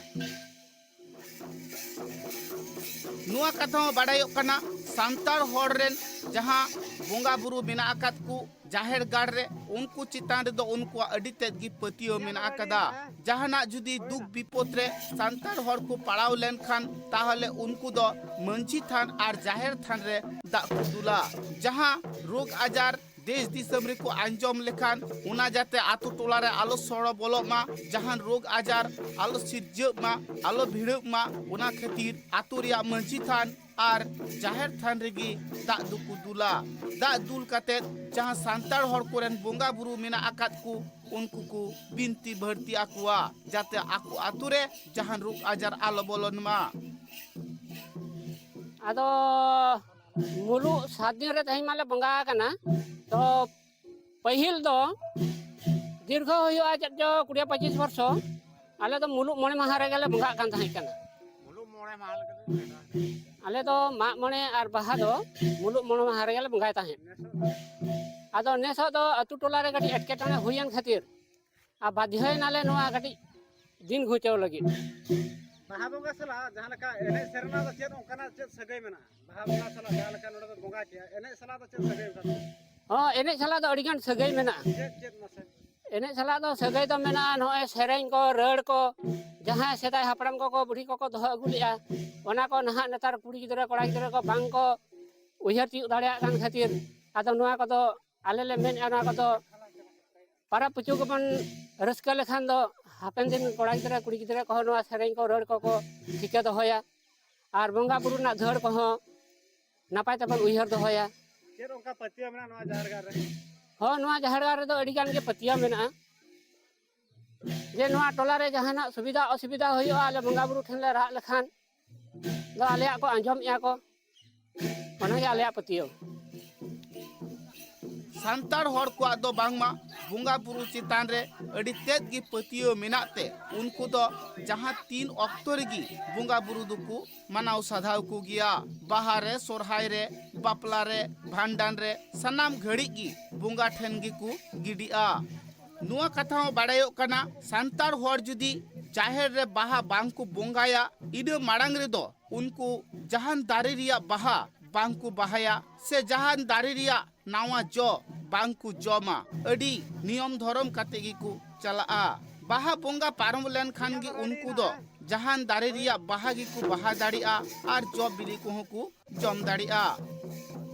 ᱱᱚᱣᱟ ᱠᱟᱛᱷᱟ ᱦᱚᱸ ᱵᱟᱰᱟᱭᱚᱜ ᱠᱟᱱᱟ, ᱥᱟᱱᱛᱟᱲ ᱦᱚᱲ ᱨᱮᱱ ᱡᱟᱦᱟᱸ ᱵᱚᱸᱜᱟ ᱵᱩᱨᱩ ᱢᱮᱱᱟᱜ ᱟᱠᱟᱫ ᱠᱚ ᱡᱟᱦᱮᱨ ᱜᱟᱲ ᱨᱮ, ᱩᱱᱠᱩ ᱪᱮᱛᱟᱱ ᱨᱮᱫᱚ ᱩᱱᱠᱩᱣᱟᱜ ᱟᱹᱰᱤ ᱛᱮᱫ ᱜᱮ ᱯᱟᱹᱛᱭᱟᱹᱣ ᱢᱮᱱᱟᱜ ᱟᱠᱟᱫᱟ᱾ ᱡᱟᱦᱟᱱᱟᱜ ᱡᱩᱫᱤ ᱫᱩᱠ ᱵᱤᱯᱚᱫ ᱨᱮ ᱥᱟᱱᱛᱟᱲ ᱦᱚᱲ ᱠᱚ ᱯᱟᱲᱟᱣ ᱞᱮᱱᱠᱷᱟᱱ, ᱛᱟᱦᱚᱞᱮ ᱩᱱᱠᱩ ᱫᱚ ᱢᱟᱹᱡᱷᱤ ᱛᱷᱟᱱ ᱟᱨ ᱡᱟᱦᱮᱨ ᱛᱷᱟᱱ ᱨᱮ ᱫᱟᱜ ᱠᱚ ᱫᱩᱞᱟ᱾ ᱡᱟᱦᱟᱸ ᱨᱳᱜᱽ ᱟᱡᱟᱨ ᱫᱮᱥ ᱫᱤᱥᱚᱢ ᱨᱮᱠᱚ ᱟᱸᱡᱚᱢ ᱞᱮᱠᱷᱟᱱ, ᱚᱱᱟ ᱡᱟᱛᱮ ᱟᱛᱳ ᱴᱚᱞᱟ ᱨᱮ ᱟᱞᱚ ᱥᱚᱲᱚ ᱵᱚᱞᱚᱜ ᱢᱟ, ᱡᱟᱦᱟᱱ ᱨᱳᱜᱽ ᱟᱡᱟᱨ ᱟᱞᱚ ᱥᱤᱨᱡᱟᱹᱜ ᱢᱟ, ᱟᱞᱚ ᱵᱷᱤᱲᱟᱹᱜ ᱢᱟ, ᱚᱱᱟ ᱠᱷᱟᱹᱛᱤᱨ ᱟᱛᱳ ᱨᱮᱭᱟᱜ ᱢᱟᱹᱡᱷᱤ ᱛᱷᱟᱱ ᱟᱨ ᱡᱟᱦᱮᱨ ᱛᱷᱟᱱ ᱨᱮᱜᱮ ᱫᱟᱜ ᱫᱚᱠᱚ ᱫᱩᱞᱟ᱾ ᱫᱟᱜ ᱫᱩᱞ ᱠᱟᱛᱮᱫ ᱡᱟᱦᱟᱸ ᱥᱟᱱᱛᱟᱲ ᱦᱚᱲ ᱠᱚᱨᱮᱱ ᱵᱚᱸᱜᱟ ᱵᱩᱨᱩ ᱢᱮᱱᱟᱜ ᱟᱠᱟᱫ ᱠᱚ, ᱩᱱᱠᱩ ᱠᱚ ᱵᱤᱱᱛᱤ ᱵᱷᱟᱹᱨᱛᱤ ᱟᱠᱚᱣᱟ, ᱡᱟᱛᱮ ᱟᱠᱚ ᱟᱛᱳ ᱨᱮ ᱡᱟᱦᱟᱱ ᱨᱳᱜᱽ ᱟᱡᱟᱨ ᱟᱞᱚ ᱵᱚᱞᱚᱱ ᱢᱟ᱾ ᱟᱫᱚ ᱢᱩᱞᱩᱜ ᱥᱟᱛ ᱫᱤᱱ ᱨᱮ ᱛᱮᱦᱮᱧ ᱢᱟᱞᱮ ᱵᱚᱸᱜᱟ ᱟᱠᱟᱱᱟ᱾ ᱛᱚ ᱯᱟᱹᱦᱤᱞ ᱫᱚ ᱫᱤᱨᱜᱷᱚ ᱦᱩᱭᱩᱜᱼᱟ ᱪᱮᱫ ᱪᱚ ᱠᱩᱲᱤ ᱯᱚᱸᱪᱤᱥ ᱵᱚᱨᱥᱚ᱾ ᱟᱞᱮ ᱫᱚ ᱢᱩᱞᱩᱜ ᱢᱚᱬᱮ ᱢᱟᱦᱟ ᱨᱮᱜᱮ ᱞᱮ ᱵᱚᱸᱜᱟᱜ ᱠᱟᱱ ᱛᱟᱦᱮᱸ ᱠᱟᱱᱟ᱾ ᱢᱩᱞᱩᱜ ᱢᱚᱬᱮ ᱢᱟᱦᱟ ᱞᱮᱠᱟ ᱞᱮ ᱵᱚᱸᱜᱟᱜᱼᱟ᱾ ᱟᱞᱮ ᱫᱚ ᱢᱟᱜ ᱢᱚᱬᱮ ᱟᱨ ᱵᱟᱦᱟ ᱫᱚ ᱢᱩᱞᱩᱜ ᱢᱚᱬᱮ ᱢᱟᱦᱟ ᱨᱮᱜᱮ ᱞᱮ ᱵᱚᱸᱜᱟᱭ ᱛᱟᱦᱮᱸᱫ᱾ ᱱᱮᱥᱚᱜ ᱫᱚ? ᱟᱫᱚ ᱱᱮᱥᱚᱜ ᱫᱚ ᱟᱹᱛᱩ ᱴᱚᱞᱟ ᱨᱮ ᱠᱟᱹᱴᱤᱡ ᱮᱴᱠᱮᱴᱚᱬᱮ ᱦᱩᱭᱮᱱ ᱠᱷᱟᱹᱛᱤᱨ ᱟᱨ ᱵᱟᱫᱽᱫᱷᱚᱭᱮᱱᱟᱞᱮ ᱱᱚᱣᱟ ᱠᱟᱹᱴᱤᱡ ᱫᱤᱱ ᱜᱷᱩᱸᱪᱟᱹᱣ ᱞᱟᱹᱜᱤᱫ᱾ ᱵᱟᱦᱟ ᱵᱚᱸᱜᱟ ᱥᱟᱞᱟᱜ ᱡᱟᱦᱟᱸ ᱞᱮᱠᱟ ᱮᱱᱮᱡ ᱥᱮᱨᱮᱧ ᱫᱚ ᱪᱮᱫ ᱚᱱᱠᱟᱱᱟᱜ ᱪᱮᱫ ᱥᱟᱹᱜᱟᱹᱭ ᱢᱮᱱᱟᱜᱼᱟ? ᱵᱟᱦᱟ ᱵᱚᱸᱜᱟ ᱥᱟᱞᱟᱜ ᱡᱟᱦᱟᱸ ᱞᱮᱠᱟ ᱱᱚᱰᱮ ᱵᱚ ᱵᱚᱸᱜᱟ ᱠᱮᱜᱼᱟ, ᱮᱱᱮᱡ ᱥᱟᱞᱟᱜ ᱫᱚ ᱪᱮᱫ ᱥᱟᱹᱜᱟᱹᱭ ᱚᱱᱠᱟ ᱫᱚ? ᱦᱚᱸ, ᱮᱱᱮᱡ ᱥᱟᱞᱟᱜ ᱫᱚ ᱟᱹᱰᱤᱜᱟᱱ ᱥᱟᱹᱜᱟᱹᱭ ᱢᱮᱱᱟᱜᱼᱟ᱾ ᱪᱮᱫ ᱪᱮᱫ ᱢᱟᱥᱮ? ᱮᱱᱮᱡ ᱥᱟᱞᱟᱜ ᱫᱚ ᱥᱟᱹᱜᱟᱹᱭ ᱫᱚ ᱢᱮᱱᱟᱜᱼᱟ, ᱱᱚᱜᱼᱚᱭ ᱥᱮᱨᱮᱧ ᱠᱚ, ᱨᱟᱹᱲ ᱠᱚ, ᱡᱟᱦᱟᱸᱭ ᱥᱮᱫᱟᱭ ᱦᱟᱯᱲᱟᱢ ᱠᱚᱠᱚ, ᱵᱩᱰᱷᱤ ᱠᱚᱠᱚ ᱫᱚᱦᱚ ᱟᱹᱜᱩ ᱞᱮᱜᱼᱟ, ᱚᱱᱟ ᱠᱚ ᱱᱟᱦᱟᱜ ᱱᱮᱛᱟᱨ ᱠᱩᱲᱤ ᱜᱤᱫᱽᱨᱟᱹ, ᱠᱚᱲᱟ ᱜᱤᱫᱽᱨᱟᱹ ᱠᱚ ᱵᱟᱝ ᱠᱚ ᱩᱭᱦᱟᱹᱨ ᱛᱤᱭᱳᱜ ᱫᱟᱲᱮᱭᱟᱜ ᱠᱟᱱ ᱠᱷᱟᱹᱛᱤᱨ, ᱟᱫᱚ ᱱᱚᱣᱟ ᱠᱚᱫᱚ ᱟᱞᱮ ᱞᱮ ᱢᱮᱱᱮᱫᱼᱟ, ᱱᱚᱣᱟ ᱠᱚᱫᱚ ᱯᱟᱨᱟᱵᱽ ᱯᱩᱪᱩ ᱜᱮᱵᱚᱱ ᱨᱟᱹᱥᱠᱟᱹ ᱞᱮᱠᱷᱟᱱ ᱫᱚ ᱦᱟᱯᱮᱱ ᱫᱤᱱ ᱠᱚᱲᱟ ᱜᱤᱫᱽᱨᱟᱹ, ᱠᱩᱲᱤ ᱜᱤᱫᱽᱨᱟᱹ ᱠᱚᱦᱚᱸ ᱱᱚᱣᱟ ᱥᱮᱨᱮᱧ ᱠᱚ, ᱨᱟᱹᱲ ᱠᱚᱠᱚ ᱴᱷᱤᱠᱟᱹ ᱫᱚᱦᱚᱭᱟ᱾ ᱟᱨ ᱵᱚᱸᱜᱟ ᱵᱩᱨᱩ ᱨᱮᱱᱟᱜ ᱫᱷᱟᱹᱲ ᱠᱚᱦᱚᱸ ᱱᱟᱯᱟᱭ ᱛᱮᱵᱚᱱ ᱩᱭᱦᱟᱹᱨ ᱫᱚᱦᱚᱭᱟ᱾ ᱪᱮᱫ ᱚᱱᱠᱟ ᱯᱟᱹᱛᱭᱟᱹᱣ ᱢᱮᱱᱟᱜᱼᱟ ᱱᱚᱣᱟ ᱡᱟᱦᱮᱨ ᱜᱟᱲ ᱨᱮ? ᱦᱚᱸ, ᱱᱚᱣᱟ ᱡᱟᱦᱮᱨ ᱜᱟᱲ ᱨᱮᱫᱚ ᱟᱹᱰᱤ ᱜᱟᱱ ᱜᱮ ᱯᱟᱹᱛᱭᱟᱹᱣ ᱢᱮᱱᱟᱜᱼᱟ ᱡᱮ ᱱᱚᱣᱟ ᱴᱚᱞᱟ ᱨᱮ ᱡᱟᱦᱟᱱᱟᱜ ᱥᱩᱵᱤᱫᱷᱟ ᱚᱥᱩᱵᱤᱫᱷᱟ ᱦᱩᱭᱩᱜᱼᱟ, ᱟᱞᱮ ᱵᱚᱸᱜᱟ ᱵᱩᱨᱩ ᱴᱷᱮᱱ ᱞᱮ ᱨᱟᱜ ᱞᱮᱠᱷᱟᱱ ᱫᱚ ᱟᱞᱮᱭᱟᱜ ᱠᱚ ᱟᱸᱡᱚᱢᱮᱜᱼᱟ ᱠᱚ, ᱚᱱᱟᱜᱮ ᱟᱞᱮᱭᱟᱜ ᱯᱟᱹᱛᱭᱟᱹᱣ᱾ ᱥᱟᱱᱛᱟᱲ ᱦᱚᱲ ᱠᱚᱣᱟᱜ ᱫᱚ ᱵᱟᱝᱢᱟ ᱵᱚᱸᱜᱟ ᱵᱩᱨᱩ ᱪᱮᱛᱟᱱ ᱨᱮ ᱟᱹᱰᱤ ᱛᱮᱫ ᱜᱮ ᱯᱟᱹᱛᱭᱟᱹᱣ ᱢᱮᱱᱟᱜ ᱛᱮ, ᱩᱱᱠᱩ ᱫᱚ ᱡᱟᱦᱟᱸ ᱛᱤᱱ ᱚᱠᱛᱚ ᱨᱮᱜᱮ ᱵᱚᱸᱜᱟ ᱵᱩᱨᱩ ᱫᱚᱠᱚ ᱢᱟᱱᱟᱣ ᱥᱟᱫᱷᱟᱣ ᱠᱚ ᱜᱮᱭᱟ᱾ ᱵᱟᱦᱟ ᱨᱮ, ᱥᱚᱨᱦᱟᱭ ᱨᱮ, ᱵᱟᱯᱞᱟ ᱨᱮ, ᱵᱷᱟᱸᱰᱟᱱ ᱨᱮ, ᱥᱟᱱᱟᱢ ᱜᱷᱟᱹᱲᱤᱡ ᱜᱮ ᱵᱚᱸᱜᱟ ᱴᱷᱮᱱ ᱜᱮᱠᱚ ᱜᱤᱰᱤᱜᱼᱟ᱾ ᱱᱚᱣᱟ ᱠᱟᱛᱷᱟ ᱦᱚᱸ ᱵᱟᱲᱟᱭᱚᱜ ᱠᱟᱱᱟ, ᱥᱟᱱᱛᱟᱲ ᱦᱚᱲ ᱡᱩᱫᱤ ᱡᱟᱦᱮᱨ ᱨᱮ ᱵᱟᱦᱟ ᱵᱟᱝ ᱠᱚ ᱵᱚᱸᱜᱟᱭᱟ, ᱤᱱᱟᱹ ᱢᱟᱲᱟᱝ ᱨᱮᱫᱚ ᱩᱱᱠᱩ ᱡᱟᱦᱟᱱ ᱫᱟᱨᱮ ᱨᱮᱭᱟᱜ ᱵᱟᱦᱟ ᱵᱟᱝ ᱠᱚ ᱵᱟᱦᱟᱭᱟ ᱥᱮ ᱡᱟᱦᱟᱱ ᱫᱟᱨᱮ ᱨᱮᱭᱟᱜ ᱱᱟᱣᱟ ᱡᱚ ᱵᱟᱝ ᱠᱚ ᱡᱚᱢᱟ᱾ ᱟᱹᱰᱤ ᱱᱤᱭᱚᱢ ᱫᱷᱚᱨᱚᱢ ᱠᱟᱛᱮ ᱜᱮᱠᱚ ᱪᱟᱞᱟᱜᱼᱟ᱾ ᱵᱟᱦᱟ ᱵᱚᱸᱜᱟ ᱯᱟᱨᱚᱢ ᱞᱮᱱᱠᱷᱟᱱ ᱜᱮ ᱩᱱᱠᱩ ᱫᱚ ᱡᱟᱦᱟᱱ ᱫᱟᱨᱮ ᱨᱮᱭᱟᱜ ᱵᱟᱦᱟ ᱜᱮᱠᱚ ᱵᱟᱦᱟ ᱫᱟᱲᱮᱭᱟᱜᱼᱟ ᱟᱨ ᱡᱚ ᱵᱤᱞᱤ ᱠᱚᱦᱚᱸ ᱠᱚ ᱡᱚᱢ ᱫᱟᱲᱮᱭᱟᱜᱼᱟ᱾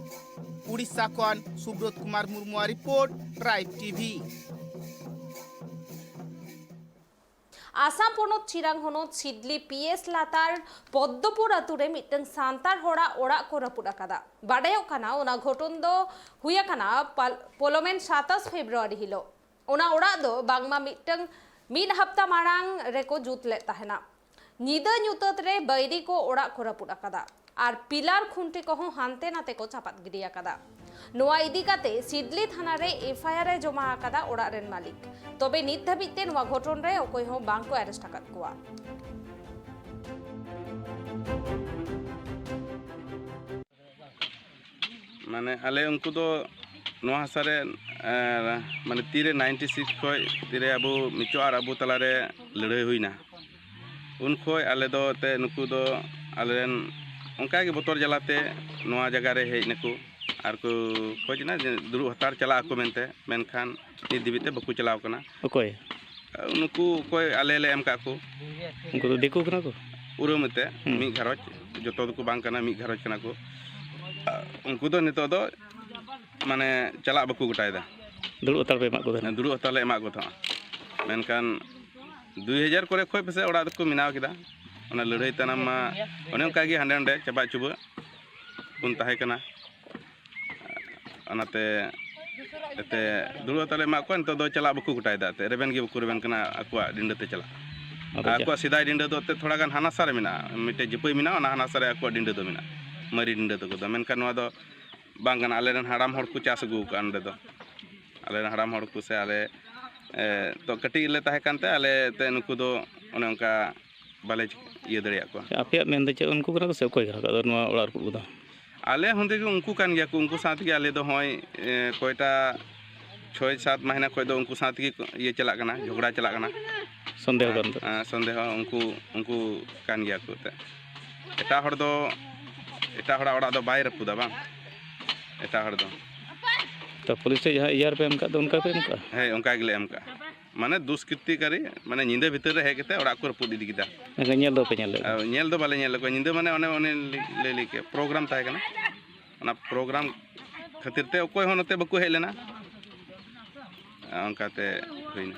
ᱩᱲᱤᱥᱥᱟ ᱠᱷᱚᱱ ᱥᱩᱵᱨᱚᱛ ᱠᱩᱢᱟᱨ ᱢᱩᱨᱢᱩᱣᱟᱜ ᱨᱤᱯᱳᱨᱴ, ᱴᱨᱟᱭᱤᱵᱽ ᱴᱤᱵᱷᱤ᱾ ᱟᱥᱟᱢ ᱯᱚᱱᱚᱛ ᱪᱤᱨᱟᱝ ᱦᱚᱱᱚᱛ ᱥᱤᱰᱞᱤ ᱯᱤ ᱮᱥ ᱞᱟᱛᱟᱨ ᱯᱚᱫᱽᱫᱚᱯᱩᱨ ᱟᱛᱳ ᱨᱮ ᱢᱤᱫᱴᱟᱝ ᱥᱟᱱᱛᱟᱲ ᱦᱚᱲᱟᱜ ᱚᱲᱟᱜ ᱠᱚ ᱨᱟᱹᱯᱩᱫ ᱟᱠᱟᱫᱟ᱾ ᱵᱟᱰᱟᱭᱚᱜ ᱠᱟᱱᱟ, ᱚᱱᱟ ᱜᱷᱚᱴᱚᱱ ᱫᱚ ᱦᱩᱭ ᱟᱠᱟᱱᱟ ᱯᱟᱞ-, ᱯᱚᱞᱚᱢᱮᱱ ᱥᱟᱛᱟᱥ ᱯᱷᱮᱵᱽᱨᱩᱣᱟᱨᱤ ᱦᱤᱞᱳᱜ᱾ ᱚᱱᱟ ᱚᱲᱟᱜ ᱫᱚ ᱵᱟᱝᱢᱟ ᱢᱤᱫᱴᱟᱝ ᱢᱤᱫ ᱦᱟᱯᱛᱟ ᱢᱟᱲᱟᱝ ᱨᱮᱠᱚ ᱡᱩᱛ ᱞᱮᱫ ᱛᱟᱦᱮᱱᱟ᱾ ᱧᱤᱫᱟᱹ ᱧᱩᱛᱟᱹᱛ ᱨᱮ ᱵᱟᱹᱭᱨᱤ ᱠᱚ ᱚᱲᱟᱜ ᱠᱚ ᱨᱟᱹᱯᱩᱫ ᱟᱠᱟᱫᱟ ᱟᱨ ᱯᱤᱞᱟᱨ ᱠᱷᱩᱱᱴᱤ ᱠᱚᱦᱚᱸ ᱦᱟᱱᱛᱮ ᱱᱟᱛᱮ ᱠᱚ ᱪᱟᱯᱟᱫ ᱜᱤᱰᱤ ᱟᱠᱟᱫᱟ᱾ ᱱᱚᱣᱟ ᱤᱫᱤ ᱠᱟᱛᱮ ᱥᱤᱫᱽᱞᱤ ᱛᱷᱟᱱᱟ ᱨᱮ ᱮᱯᱷ ᱟᱭ ᱟᱨ ᱮ ᱡᱚᱢᱟ ᱟᱠᱟᱫᱟ ᱚᱲᱟᱜ ᱨᱮᱱ ᱢᱟᱹᱞᱤᱠ᱾ ᱛᱚᱵᱮ ᱱᱤᱛ ᱫᱷᱟᱹᱵᱤᱡ ᱛᱮ ᱱᱚᱣᱟ ᱜᱷᱚᱴᱚᱱ ᱨᱮ ᱚᱠᱚᱭ ᱦᱚᱸ ᱵᱟᱝ ᱠᱚ ᱟᱨᱮᱥᱴ ᱟᱠᱟᱫ ᱠᱚᱣᱟ᱾ ᱢᱟᱱᱮ ᱟᱞᱮ ᱩᱱᱠᱩ ᱫᱚ ᱱᱚᱣᱟ ᱦᱟᱥᱟ ᱨᱮ, ᱮᱸ, ᱢᱟᱱᱮ ᱛᱤᱨᱮ ᱱᱟᱭᱤᱱᱴᱤ ᱥᱤᱠᱥ ᱠᱷᱚᱡ ᱛᱤᱨᱮ ᱟᱵᱚ ᱢᱤᱪᱚ ᱟᱨ ᱟᱵᱚ ᱛᱟᱞᱟᱨᱮ ᱞᱟᱹᱲᱦᱟᱹᱭ ᱦᱩᱭᱱᱟ, ᱩᱱ ᱠᱷᱚᱡ ᱟᱞᱮ ᱫᱚ ᱮᱱᱛᱮᱫ ᱱᱩᱠᱩ ᱫᱚ ᱟᱞᱮᱨᱮᱱ ᱚᱱᱠᱟᱜᱮ ᱵᱚᱛᱚᱨ ᱡᱟᱞᱟᱛᱮ ᱱᱚᱣᱟ ᱡᱟᱭᱜᱟ ᱨᱮ ᱦᱮᱡ ᱱᱟᱠᱚ᱾ ᱟᱨ ᱠᱚ ᱠᱷᱚᱡᱽ ᱮᱱᱟ ᱡᱮ ᱫᱩᱲᱩᱵ ᱦᱟᱛᱟᱲ ᱪᱟᱞᱟᱜ ᱟᱠᱚ ᱢᱮᱱᱛᱮ, ᱢᱮᱱᱠᱷᱟᱱ ᱱᱤᱛ ᱫᱷᱟᱹᱵᱤᱡ ᱛᱮ ᱵᱟᱠᱚ ᱪᱟᱞᱟᱣ ᱠᱟᱱᱟ᱾ ᱚᱠᱚᱭ? ᱱᱩᱠᱩ ᱚᱠᱚᱭ ᱟᱞᱮ ᱞᱮ ᱮᱢ ᱠᱟᱜ ᱠᱚ᱾ ᱩᱱᱠᱩ ᱫᱚ ᱫᱤᱠᱩ ᱠᱟᱱᱟ ᱠᱚ? ᱩᱨᱟᱹᱢ ᱟᱛᱮ ᱦᱩᱸ᱾ ᱢᱤᱫ ᱜᱷᱟᱨᱚᱸᱡᱽ, ᱡᱚᱛᱚ ᱫᱚᱠᱚ ᱵᱟᱝ ᱠᱟᱱᱟ, ᱢᱤᱫ ᱜᱷᱟᱨᱚᱸᱡᱽ ᱠᱟᱱᱟ ᱠᱚ᱾ ᱩᱱᱠᱩ ᱫᱚ ᱱᱤᱛᱚᱜ ᱫᱚ ᱢᱟᱱᱮ ᱪᱟᱞᱟᱜ ᱵᱟᱠᱚ ᱜᱚᱴᱟᱭᱮᱫᱟ᱾ ᱫᱩᱲᱩᱵ ᱦᱟᱛᱟᱲ ᱯᱮ ᱮᱢᱟᱜ ᱠᱚ ᱛᱟᱦᱮᱱᱟ? ᱫᱩᱲᱩᱵ ᱦᱟᱛᱟᱲ ᱞᱮ ᱮᱢᱟᱜ ᱠᱚ ᱛᱟᱦᱮᱸᱜᱼᱟ, ᱢᱮᱱᱠᱷᱟᱱ ᱫᱩᱭ ᱦᱟᱡᱟᱨ ᱠᱚᱨᱮ ᱠᱷᱚᱡ ᱯᱟᱥᱮᱡ ᱚᱲᱟᱜ ᱫᱚᱠᱚ ᱵᱮᱱᱟᱣ ᱠᱮᱫᱟ᱾ ᱚᱱᱟ ᱞᱟᱹᱲᱦᱟᱹᱭ ᱛᱟᱭᱱᱚᱢ ᱢᱟ ᱚᱱᱮ ᱚᱱᱠᱟ ᱜᱮ ᱦᱟᱸᱰᱮ ᱱᱟᱰᱮ ᱪᱟᱵᱟ ᱪᱩᱵᱟᱹᱜ ᱵᱚᱱ ᱛᱟᱦᱮᱸ ᱠᱟᱱᱟ᱾ ᱚᱱᱟᱛᱮ ᱮᱱᱛᱮ ᱫᱩᱲᱩᱵ ᱦᱟᱛᱟᱲ ᱞᱮ ᱮᱢᱟᱜ ᱠᱚᱣᱟ, ᱱᱤᱛᱚᱜ ᱫᱚ ᱪᱟᱞᱟᱜ ᱵᱟᱠᱚ ᱜᱚᱴᱟᱭᱮᱫᱟ, ᱮᱱᱛᱮ ᱨᱮᱵᱮᱱ ᱜᱮ ᱵᱟᱠᱚ ᱨᱮᱵᱮᱱ ᱠᱟᱱᱟ ᱟᱠᱚᱣᱟᱜ ᱰᱤᱸᱰᱟᱹ ᱛᱮ ᱪᱟᱞᱟᱜ᱾ ᱟᱫᱚ ᱟᱨ ᱪᱮᱫ? ᱟᱠᱚᱣᱟᱜ ᱥᱮᱫᱟᱭ ᱰᱤᱸᱰᱟᱹ ᱫᱚ ᱮᱱᱛᱮ ᱛᱷᱚᱲᱟ ᱜᱟᱱ ᱦᱟᱱᱟ ᱥᱟ ᱨᱮ ᱢᱮᱱᱟᱜᱼᱟ, ᱢᱤᱫᱴᱮᱡ ᱡᱟᱹᱯᱟᱹᱭ ᱢᱮᱱᱟᱜᱼᱟ, ᱚᱱᱟ ᱦᱟᱱᱟ ᱥᱟ ᱨᱮ ᱟᱠᱚᱣᱟᱜ ᱰᱤᱸᱰᱟᱹ ᱫᱚ ᱢᱮᱱᱟᱜᱼᱟ, ᱢᱟᱨᱮ ᱰᱤᱸᱰᱟᱹ ᱛᱟᱠᱚ ᱫᱚ᱾ ᱢᱮᱱᱠᱷᱟᱱ ᱱᱚᱣᱟ ᱫᱚ ᱵᱟᱝ ᱠᱟᱱᱟ, ᱟᱞᱮ ᱨᱮᱱ ᱦᱟᱲᱟᱢ ᱦᱚᱲ ᱠᱚ ᱪᱟᱥ ᱟᱹᱜᱩ ᱟᱠᱟᱫᱼᱟ ᱱᱚᱸᱰᱮ ᱫᱚ᱾ ᱟᱞᱮ ᱨᱮᱱ ᱦᱟᱲᱟᱢ ᱦᱚᱲ ᱠᱚ ᱥᱮ ᱟᱞᱮ, ᱮ, ᱛᱚ ᱠᱟᱹᱴᱤᱡ ᱞᱮ ᱛᱟᱦᱮᱸ ᱠᱟᱱᱛᱮ ᱟᱞᱮ ᱛᱮ ᱱᱩᱠᱩ ᱫᱚ ᱚᱱᱮ ᱚᱱᱠᱟ ᱵᱟᱞᱮ ᱤᱭᱟᱹ ᱫᱟᱲᱮᱭᱟᱜ ᱠᱚᱣᱟ᱾ ᱟᱯᱮᱭᱟᱜ ᱢᱮᱱ ᱫᱚ ᱪᱮᱫ, ᱩᱱᱠᱩ ᱠᱟᱱᱟ ᱠᱚ ᱥᱮ ᱚᱠᱚᱭ ᱠᱟᱱᱟ ᱠᱚ ᱟᱫᱚ ᱱᱚᱣᱟ ᱚᱲᱟᱜ ᱨᱟᱹᱯᱩᱫ ᱠᱚᱫᱚ? ᱟᱞᱮ ᱦᱚᱸ ᱫᱮ ᱩᱱᱠᱩ ᱠᱟᱱ ᱜᱮᱭᱟ ᱠᱚ, ᱩᱱᱠᱩ ᱥᱟᱶ ᱛᱮᱜᱮ ᱟᱞᱮ ᱫᱚ ᱦᱚᱸᱜᱼᱚᱭ, ᱮ, ᱠᱚᱭᱴᱟ ᱪᱷᱚᱭ ᱥᱟᱛ ᱢᱟᱹᱦᱱᱟᱹ ᱠᱷᱚᱡ ᱫᱚ ᱩᱱᱠᱩ ᱥᱟᱶ ᱛᱮᱜᱮ ᱠᱚ ᱤᱭᱟᱹ ᱪᱟᱞᱟᱜ ᱠᱟᱱᱟ, ᱡᱷᱚᱜᱽᱲᱟ ᱪᱟᱞᱟᱜ ᱠᱟᱱᱟ᱾ ᱥᱚᱱᱫᱮᱦᱚ ᱠᱟᱱ ᱫᱚ᱾ ᱦᱮᱸ, ᱥᱚᱱᱫᱮᱦᱚ, ᱩᱱᱠᱩ, ᱩᱱᱠᱩ ᱠᱟᱱ ᱜᱮᱭᱟ ᱠᱚ ᱮᱱᱛᱮᱫ᱾ ᱮᱴᱟᱜ ᱦᱚᱲ ᱫᱚ, ᱮᱴᱟᱜ ᱦᱚᱲᱟᱜ ᱚᱲᱟᱜ ᱫᱚ ᱵᱟᱭ ᱨᱟᱹᱯᱩᱫᱟ ᱵᱟᱝ, ᱮᱴᱟᱜ ᱦᱚᱲ ᱫᱚ᱾ ᱛᱚ ᱯᱩᱞᱤᱥ ᱴᱷᱮᱱ ᱡᱟᱦᱟᱸ ᱮᱯᱷ ᱟᱭ ᱟᱨ ᱯᱮ ᱮᱢ ᱠᱟᱜ ᱫᱚ, ᱚᱱᱠᱟ ᱯᱮ ᱮᱢ ᱠᱟᱜᱼᱟ? ᱦᱮᱸ, ᱚᱱᱠᱟ ᱜᱮᱞᱮ ᱮᱢ ᱠᱟᱜᱼᱟ᱾ ᱢᱟᱱᱮ ᱫᱩᱥᱠᱨᱤᱛᱤᱠᱟᱨᱤ, ᱢᱟᱱᱮ ᱧᱤᱫᱟᱹ ᱵᱷᱤᱛᱤᱨ ᱨᱮ ᱦᱮᱡ ᱠᱟᱛᱮ ᱚᱲᱟᱜ ᱠᱚ ᱨᱟᱹᱯᱩᱫ ᱤᱫᱤ ᱠᱮᱫᱟ᱾ ᱮᱱᱠᱷᱟᱱ ᱧᱮᱞ ᱫᱚ ᱵᱟᱯᱮ ᱧᱮᱞ ᱞᱮᱫ ᱠᱚᱣᱟ? ᱟᱨ ᱧᱮᱞ ᱫᱚ ᱵᱟᱞᱮ ᱧᱮᱞ ᱞᱮᱫ ᱠᱚᱣᱟ᱾ ᱧᱤᱫᱟᱹ ᱢᱟᱱᱮ ᱚᱱᱮ, ᱚᱱᱮ ᱞᱟᱹᱭ, ᱞᱟᱹᱭ ᱠᱮᱫ, ᱯᱨᱳᱜᱨᱟᱢ ᱛᱟᱦᱮᱸ ᱠᱟᱱᱟ᱾ ᱚᱱᱟ ᱯᱨᱳᱜᱨᱟᱢ ᱠᱷᱟᱹᱛᱤᱨ ᱛᱮ ᱚᱠᱚᱭ ᱦᱚᱸ ᱱᱚᱛᱮ ᱵᱟᱠᱚ ᱦᱮᱡ ᱞᱮᱱᱟ᱾ ᱚᱱᱠᱟᱛᱮ ᱦᱩᱭᱱᱟ᱾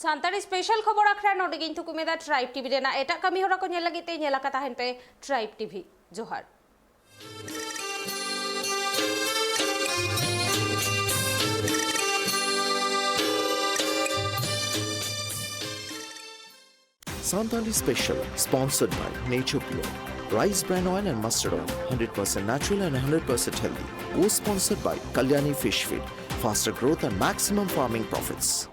ᱥᱟᱱᱛᱟᱲᱤ ᱥᱯᱮᱥᱟᱞ ᱠᱷᱚᱵᱚᱨ ᱟᱠᱷᱲᱟ ᱱᱚᱰᱮ ᱜᱤᱧ ᱛᱷᱩᱠᱩᱢ ᱮᱫᱟ᱾ ᱴᱨᱟᱭᱤᱵᱽ ᱴᱤᱵᱷᱤ ᱨᱮᱱᱟᱜ ᱮᱴᱟᱜ ᱠᱟᱹᱢᱤ ᱦᱚᱨᱟ ᱠᱚ ᱧᱮᱞ ᱞᱟᱹᱜᱤᱫ ᱛᱮ ᱧᱮᱞ ᱟᱠᱟ ᱛᱟᱦᱮᱱ ᱯᱮ ᱴᱨᱟᱭᱤᱵᱽ ᱴᱤᱵᱷᱤ᱾ ᱡᱚᱦᱟᱨ᱾ Santali Special, sponsored by Nature Pure. Rice bran oil and mustard oil, hundred percent natural and hundred percent healthy. Co-sponsored by Kalyani Fish Feed. Faster growth and maximum farming profits.